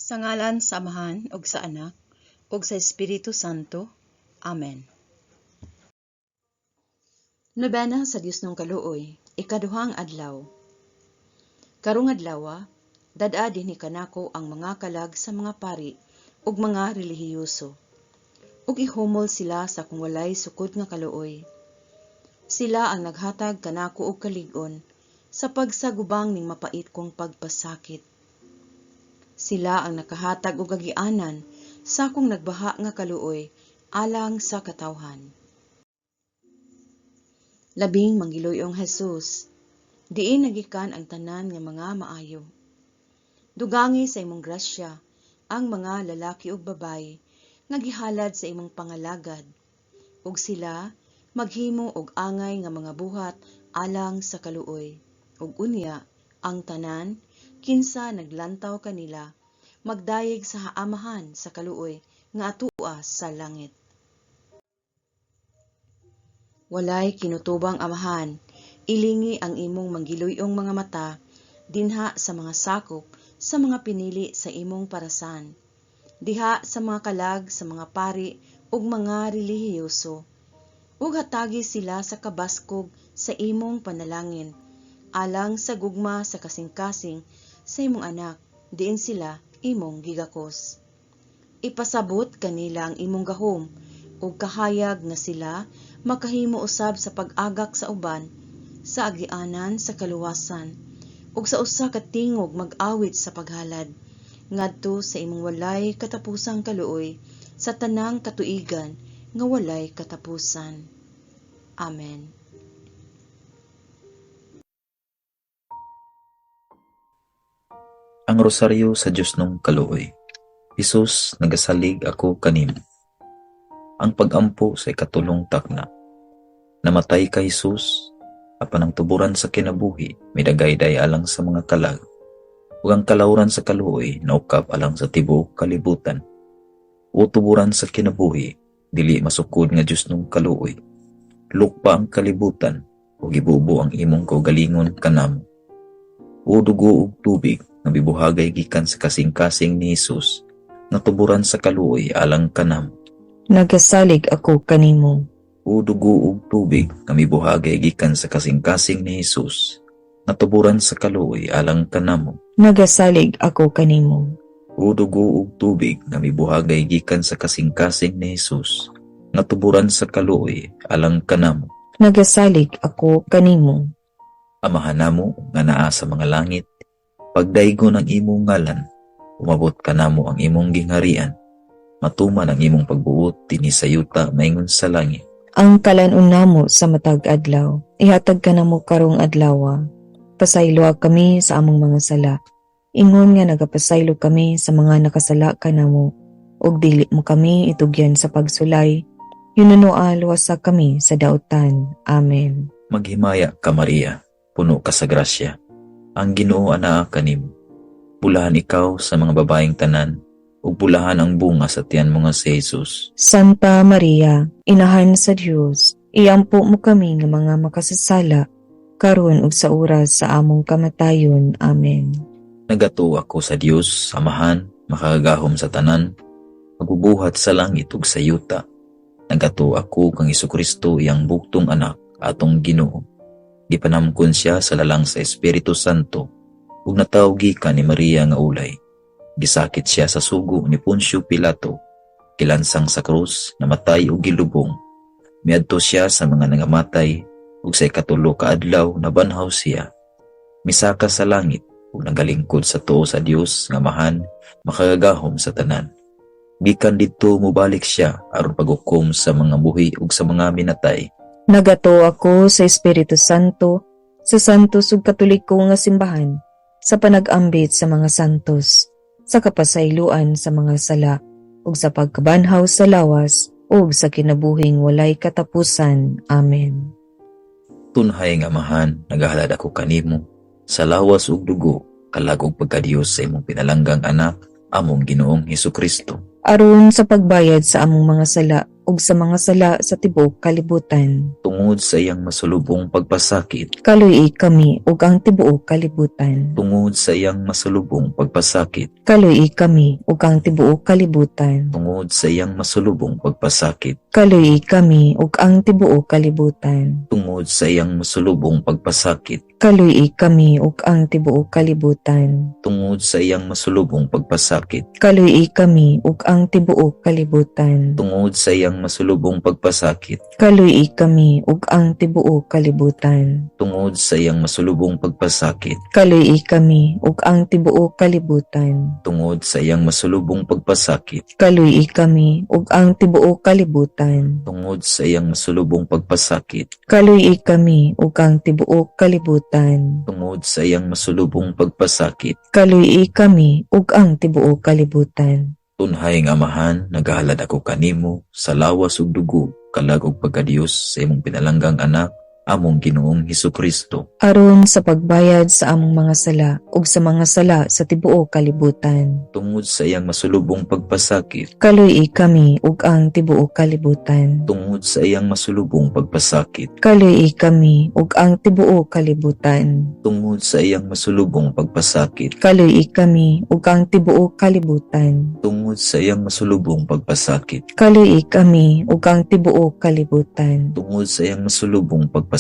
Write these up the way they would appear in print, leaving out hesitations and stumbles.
Sa ngalan sa Amahan ug sa Anak ug sa Espiritu Santo. Amen. Nobena sa Dios nung kaluoy, ikaduhang adlaw. Karong adlawa, dad-a dinhi kanako ang mga kalag sa mga pari ug mga relihiyoso. Ug ihumol sila sa akong walay sukod nga kaluoy. Sila ang naghatag kanako og kalig-on sa pagsagubang ning mapait kong pagpasakit. Sila ang nakahatag og agianan sa akong nagbaha nga kaluoy alang sa katawhan. Labing mangiluyong Jesus, diin nagikan ang tanan nga mga maayo. Dugangi sa imong grasya ang mga lalaki ug babayi nga gihalad sa imong pangalagad, ug sila maghimo og angay nga mga buhat alang sa kaluoy. Ug unya ang tanan kinsa naglantaw kanila magdayeg sa Amahan sa kaluoy nga atua sa langit. Walay kinutubang Amahan, ilingi ang imong manggiluyong mga mata dinha sa mga sakop sa mga pinili sa imong parasan, diha sa mga kalag sa mga pari ug mga relihiyoso, ug hatagi sila sa kabaskog sa imong panalangin alang sa gugma sa kasing-kasing sa imong Anak, diin sila imong gigakos. Ipasabot kanila ang imong gahom ug kahayag nga sila makahimo usab sa pag-agak sa uban sa agianan sa kaluwasan ug sa usa ka tingog mag-awit sa paghalad ngadto sa imong walay katapusang kaluoy sa tanang katuigan nga walay katapusan. Amen. Ang Rosaryo sa Dios nung kaluoy. Hesus, nagasalig ako kanimo. Ang pag-ampo sa ikatulong takna. Namatay ka, Hesus, apan ang tuburan sa kinabuhi midagayday alang sa mga kalag, ug ang kalawran sa kaluoy naukab alang sa tibuok kalibutan. O tuburan sa kinabuhi, dili masukod nga Dios nung kaluoy. Lukpa ang kalibutan ug ibubo ang imong kaugalingon kanamo. O dugo ug tubig nga mibuhagay gikan sa kasing-kasing ni Hesus, nga tuburan sa kaluoy alang kanamo. Nagasalig ako kanimo. O dugo ug tubig nga mibuhagay gikan sa kasing-kasing ni Hesus, nga tuburan sa kaluoy alang kanamo. Nagasalig ako kanimo. O dugo ug tubig nga mibuhagay gikan sa kasing-kasing ni Hesus, nga tuburan sa kaluoy alang kanamo. Nagasalig ako kanimo. Amahan namo nga naa sa mga langit, pagdaygon ang imong ngalan, umabot kanamo ang imong gingharian, matuman ang imong pagbuot dinhi sa yuta maingon sa langit. Ang kalan-on namo sa matag adlaw, ihatag kanamo karong adlawa. Pasayloa kami sa among mga sala, ingon nga nagapasaylo kami sa mga nakasala kanamo, ug dili mo kami itugyan sa pagsulay, hinunoa luwasa kami sa dautan. Amen. Maghimaya ka, Maria, puno ka sa grasya. Ang Ginoo anaa kanimo. Bulahan ikaw sa mga babaeng tanan, ug bulahan ang bunga sa tiyan mo nga si Jesus. Santa Maria, Inahan sa Dios, iampo mo kami nga mga makasasala, karon ug sa oras sa among kamatayon. Amen. Nagatuo ako sa Dios, Amahan, makagagahom sa tanan, magbubuhat sa langit ug sa yuta. Nagatuo ako kang Hesukristo, iyang bugtong Anak, atong Ginoo. Gipanamkon siya sa lalang sa Espiritu Santo ug natawo gikan ni Maria nga ulay. Gisakit siya sa sugo ni Poncio Pilato, gilansang sa krus, namatay ug gilubong. Miadto siya sa mga nangamatay ug sa ikatulo ka adlaw nabanhaw siya. Misaka sa langit ug nagalingkod sa tuo sa Dios nga Amahan, makagagahom sa tanan. Gikan didto mobalik siya aron paghukom sa mga buhi ug sa mga minatay. Nagatuo ako sa Espiritu Santo, sa Santos ug Katoliko nga simbahan, sa panag-ambit sa mga santos, sa kapasayloan sa mga sala, ug sa pagkabanhaw sa lawas, ug sa kinabuhing walay katapusan. Amen. Tunhay nga Amahan, nagahalad ako kanimo sa lawas ug dugo, kalag ug pagkadiyos sa imong pinalanggang Anak, among Ginoong Hesukristo. Aron sa pagbayad sa among mga sala ug sa mga sala sa tibuok kalibutan. Tungod sa iyang masulubong pagpasakit. Kaluy-i kami ug ang tibuok kalibutan. Tungod sa iyang masulubong pagpasakit. Kaluy-i kami ug ang tibuok kalibutan. Tungod sa iyang masulubong pagpasakit. Kaluy-i kami ug ang tibuok kalibutan. Tungod sa iyang masulubong pagpasakit. Kaluy-i kami ug ang tibuok kalibutan. Tungod sa iyang masulubong pagpasakit. Kaluy-i kami ug ang tibuok kalibutan. Tungod sa iyang masulubong pagpasakit. Kaluy-i kami ug ang tibuok kalibutan. Tungod sa iyang masulubong pagpasakit. Kaluy-i kami ug ang tibuok kalibutan. Tungod sa iyang masulubong pagpasakit. Kaluy-i kami ug ang tibuok kalibutan. Tungod sa iyang masulubong pagpasakit. Kaluy-i kami ug ang tibuok kalibutan. Tungod sa iyang masulubong pagpasakit. Kaluy-i kami ug ang tibuok kalibutan. Tunhay nga Amahan, nagahalad ako kanimo sa lawas ug dugo, kalag ug pagkadiyos sa imong pinalanggang anak, among Ginoong Hesukristo. Aron sa pagbayad sa among mga sala ug sa mga sala sa tibuok kalibutan. Tungod sa iyang masulubong pagpasakit. Kaluy-i kami ug ang tibuok kalibutan. Tungod sa iyang masulubong pagpasakit. Kaluy-i kami ug ang tibuok kalibutan. Tungod sa iyang masulubong pagpasakit. Kaluy-i kami ug ang tibuok kalibutan. Tungod sa iyang masulubong pagpasakit. Kaluy-i kami ug ang tibuok kalibutan. Tungod sa iyang masulubong pagpasakit.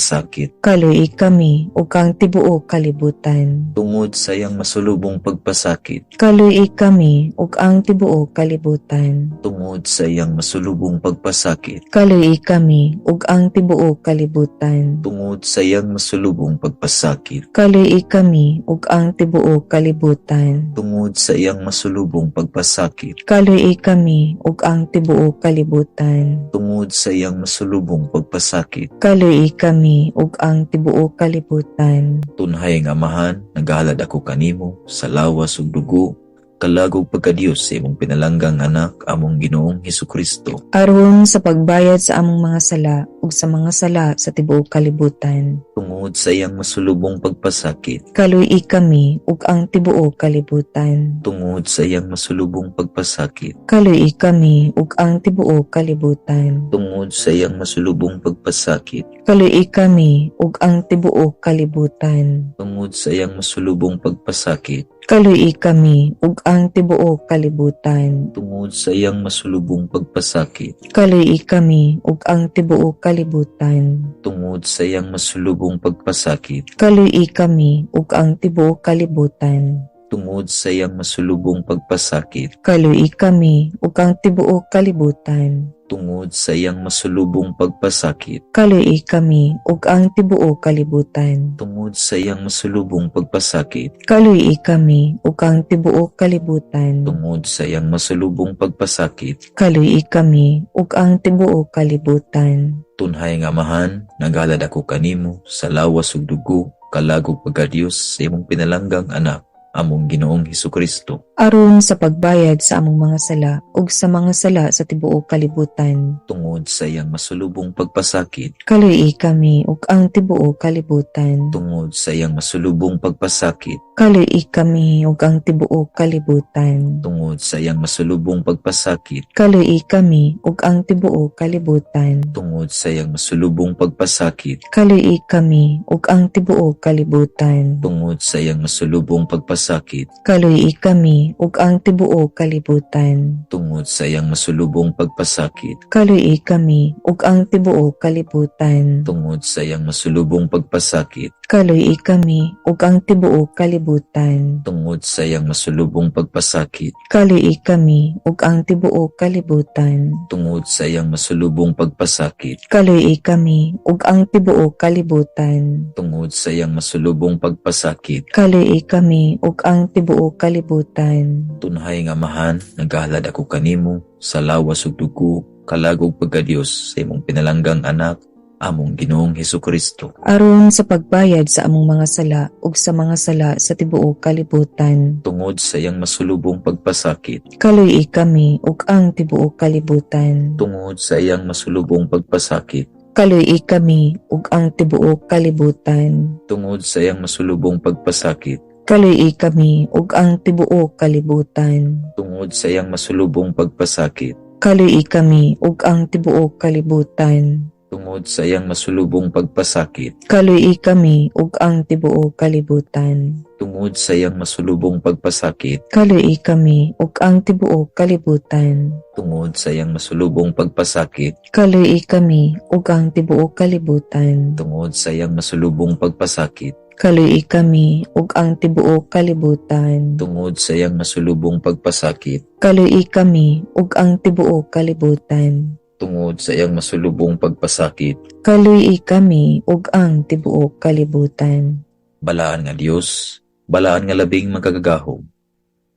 Kaluy-i kami ug ang tibuok kalibutan. Tungod sa iyang masulubong pagpasakit. Kaluy-i kami ug ang tibuok kalibutan. Tungod sa iyang masulubong pagpasakit. Kaluy-i kami ug ang tibuok kalibutan. Tungod sa iyang masulubong pagpasakit. Kaluy-i kami ug ang tibuok kalibutan. Tungod sa iyang masulubong pagpasakit. Kaluy-i kami ug ang tibuok kalibutan. Tungod sa iyang masulubong pagpasakit. Kaluy-i kami ug ang tibuok kalibutan. Tunhay nga Amahan, nagahalad ako kanimo sa lawas ug dugo, kalag ug pagkadiyos sa imong pinalanggang anak, among Ginoong Hesukristo. Aron sa pagbayad sa among mga sala ug sa mga sala sa tibuok kalibutan. Tungod sa iyang masulubong pagpasakit. Kaluy-i kami ug ang tibuok kalibutan. Tungod sa iyang masulubong pagpasakit. Kaluy-i kami ug ang tibuok kalibutan. Tungod sa iyang masulubong pagpasakit. Kaluy-i kami ug ang tibuok kalibutan. Tungod sa iyang masulubong pagpasakit. Kaluy-i kami ug ang tibuok kalibutan. Tungod sa iyang masulubong pagpasakit. Kaluy-i kami ug ang tibuok kalibutan. Tungod sa iyang masulubong pagpasakit. Kaluy-i kami ug ang tibuok kalibutan. Tungod sa iyang masulubong pagpasakit. Kaluy-i kami ug ang tibuok kalibutan. Tungod sa iyang masulubong pagpasakit. Kaluy-i kami ug ang tibuok kalibutan. Tungod sa iyang masulubong pagpasakit. Kaluy-i kami ug ang tibuok kalibutan. Tungod sa iyang masulubong pagpasakit. Kaluy-i kami ug ang tibuok kalibutan. Tunhay nga Amahan, nagahalad ako kanimo sa lawas ug dugo, kalag ug pagkadiyos sa imong pinalanggang anak, among Ginoong Hesukristo. Aron sa pagbayad sa among mga sala ug sa mga sala sa tibuok kalibutan. Tungod sa iyang masulubong pagpasakit. Kaluy-i kami ug ang tibuok kalibutan. Tungod sa iyang masulubong pagpasakit. Kaluy-i kami ug ang tibuok kalibutan. Tungod sa iyang masulubong pagpasakit. Kaluy-i kami ug ang tibuok kalibutan. Tungod sa iyang masulubong pagpasakit. Kaluy-i kami ug ang tibuok kalibutan. Tungod sa iyang masulubong pagpasakit. Kaluy-i kami ug ang tibuok kalibutan. Tungod sa iyang masulubong pagpasakit. Kaluy-i kami ug ang tibuok kalibutan. Tungod sa iyang masulubong pagpasakit. Kaluy-i kami ug ang tibuok kalibutan. Tungod sa iyang masulubong pagpasakit. Kaluy-i kami ug ang tibuok kalibutan. Tungod sa iyang masulubong pagpasakit. Kaluy-i kami ug ang tibuok kalibutan. Tungod sa iyang masulubong pagpasakit. Kaluy-i kami ug ang tibuok kalibutan. Tunhay nga Amahan, nagahalad ako kanimo sa lawas ug dugo, kalag ug pagkadiyos sa imong pinalanggang anak, among Ginoong Hesukristo. Aron sa pagbayad sa among mga sala ug sa mga sala sa tibuok kalibutan. Tungod sa iyang masulubong pagpasakit. Kaluy-i kami ug ang tibuok kalibutan. Tungod sa iyang masulubong pagpasakit. Kaluy-i kami ug ang tibuok kalibutan. Tungod sa iyang masulubong pagpasakit. Kaluy-i kami ug ang tibuok kalibutan. Tungod sa iyang masulubong pagpasakit. Kaluy-i kami ug ang tibuok kalibutan. Tungod sa iyang masulubong pagpasakit, Kaluy-i kami ug ang tibuok kalibutan. Tungod sa iyang masulubong pagpasakit, Kaluy-i kami ug ang tibuok kalibutan. Tungod sa iyang masulubong pagpasakit, Kaluy-i kami ug ang tibuok kalibutan. Tungod sa iyang masulubong pagpasakit, Kaluy-i kami ug ang tibuok kalibutan. Tungod sa iyang masulubong pagpasakit, Kaluy-i kami ug ang tibuok kalibutan. Tungod sa iyang masulubong pagpasakit, Kaluy-i kami ug ang tibuok kalibutan. Balaan nga Dios, balaan nga labing makagagahom,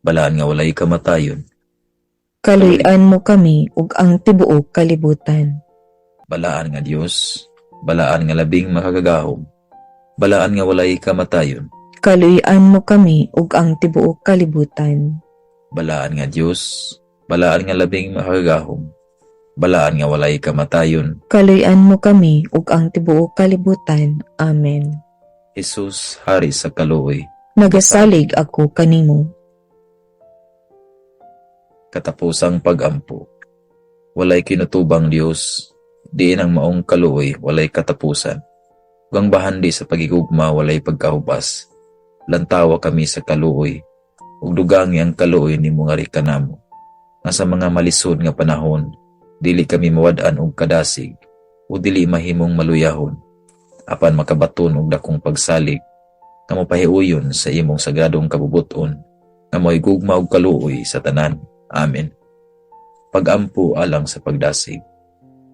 balaan nga walay kamatayon, Kaluy-an mo kami ug ang tibuok kalibutan. Balaan nga Dios, balaan nga labing makagagahom, balaan nga walay kamatayon, Kaluy-an mo kami ug ang tibuok kalibutan. Balaan nga Dios, balaan nga labing makagagahom, balaan nga walay kamatayon, Kaluy-an mo kami ug ang tibuok kalibutan. Amen. Jesus, Hari sa kaluoy, Nagasalig ako kanimo. Katapusang pagampo. Walay kinutubang Dios, diin ang maong kaluoy walay katapusan. Ug ang bahandi sa pagigugma walay pagkahubas. Lantawa kami sa kaluoy, ug dugangi ang kaluoy nimo ngali kanamo. Nga sa mga malisod nga panahon, dili kami mawad-an og kadasig, o dili mahimong maluyahon, apan makabaton og dakong pagsalig, nga mopahiuyon sa imong sagradong kabubut-on, nga mo'y gugma ug kaluoy sa tanan. Amen. Pagampo alang sa pagdasig.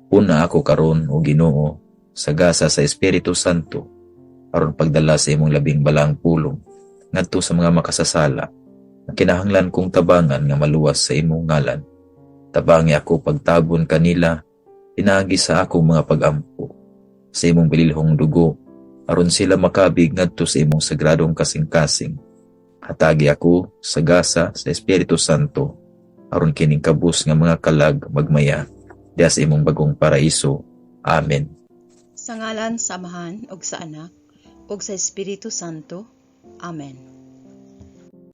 Pun-a ako karon, o Ginoo, sa gasa sa Espiritu Santo, aron pagdala sa imong labing balaang pulong ngadto sa mga makasasala nga kinahanglan kong tabangan nga maluwas sa imong ngalan. Tabangi ako pagtabon kanila pinaagi sa akong mga pagampo sa imong bililhong dugo aron sila makabig ngadto sa imong sagradong kasing-kasing. Hatagi ako sa gasa sa Espiritu Santo aron kining kabus nga mga kalag magmaya diha sa imong bagong paraiso. Amen. Sa ngalan sa Amahan ug sa Anak ug sa Espiritu Santo. Amen.